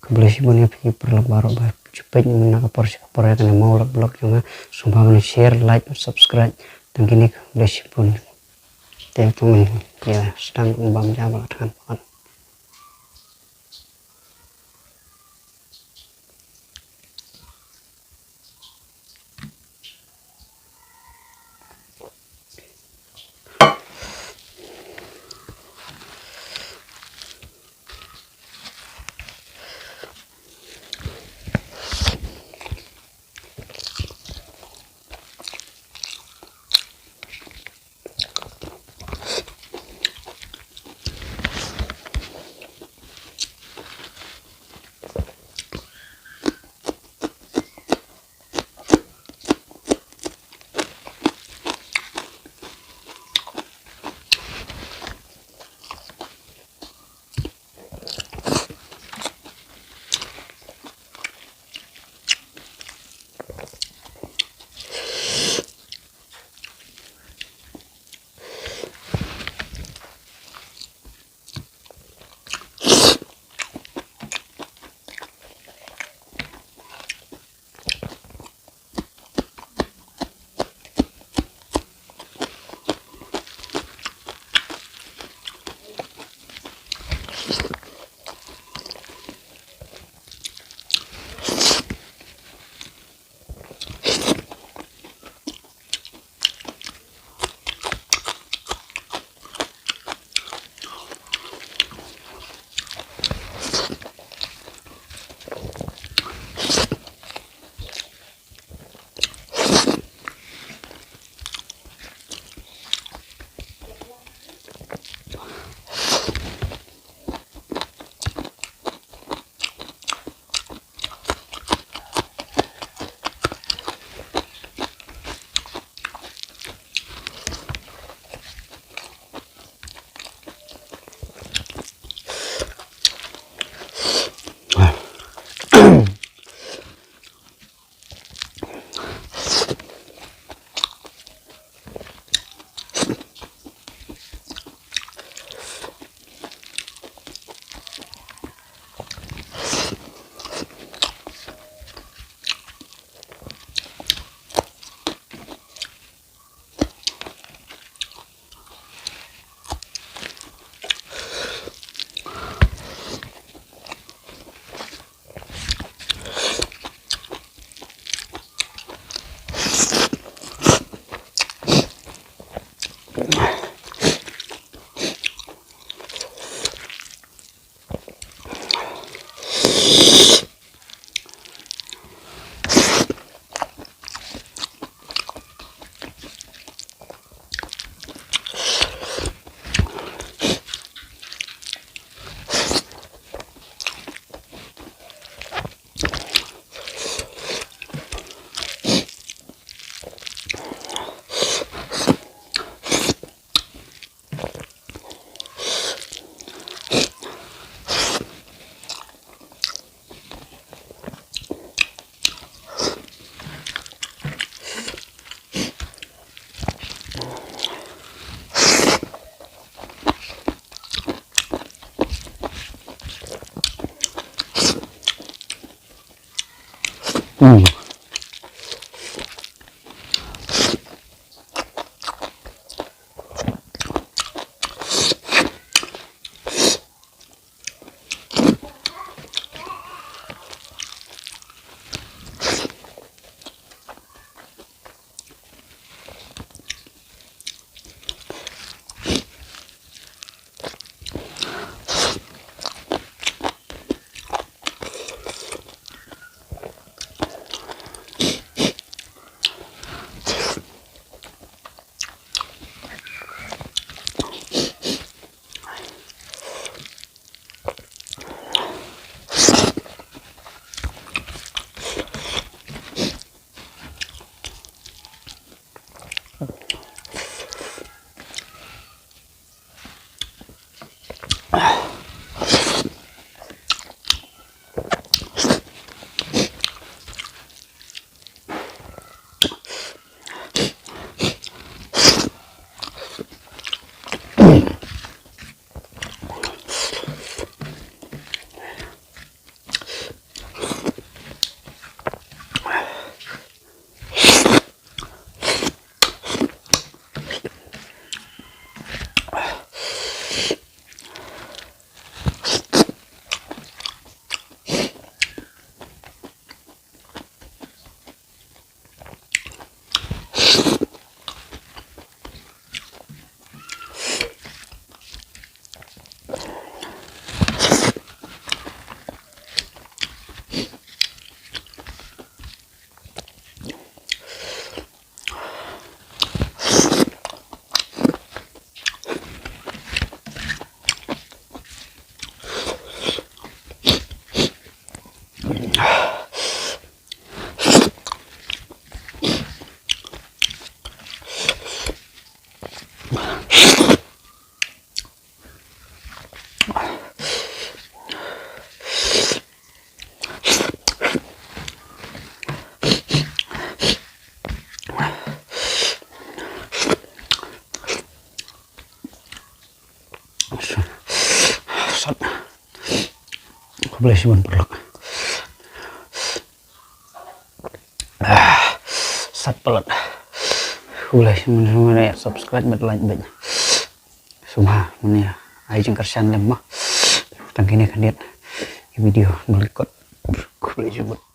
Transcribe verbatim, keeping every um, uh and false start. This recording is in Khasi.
Khublei shibun ïa phi paralok baroh ba ju peit mynta ka por sha ka por ïa kane ka vlog jong nga. Sngewbha ban share, like, subscribe. Tang kine, khublei shibun. Te to ngin ïa sdang bam ja ba la than. Sat. Khublei shibun paralok. Ah, sat palat. Khublei shibun, shibun, eh, subscribe bad like bad. Sngewbha mynta ai jingkyrshan lem mo. Tang kine khyndiat. Video dang record. Khublei shibun.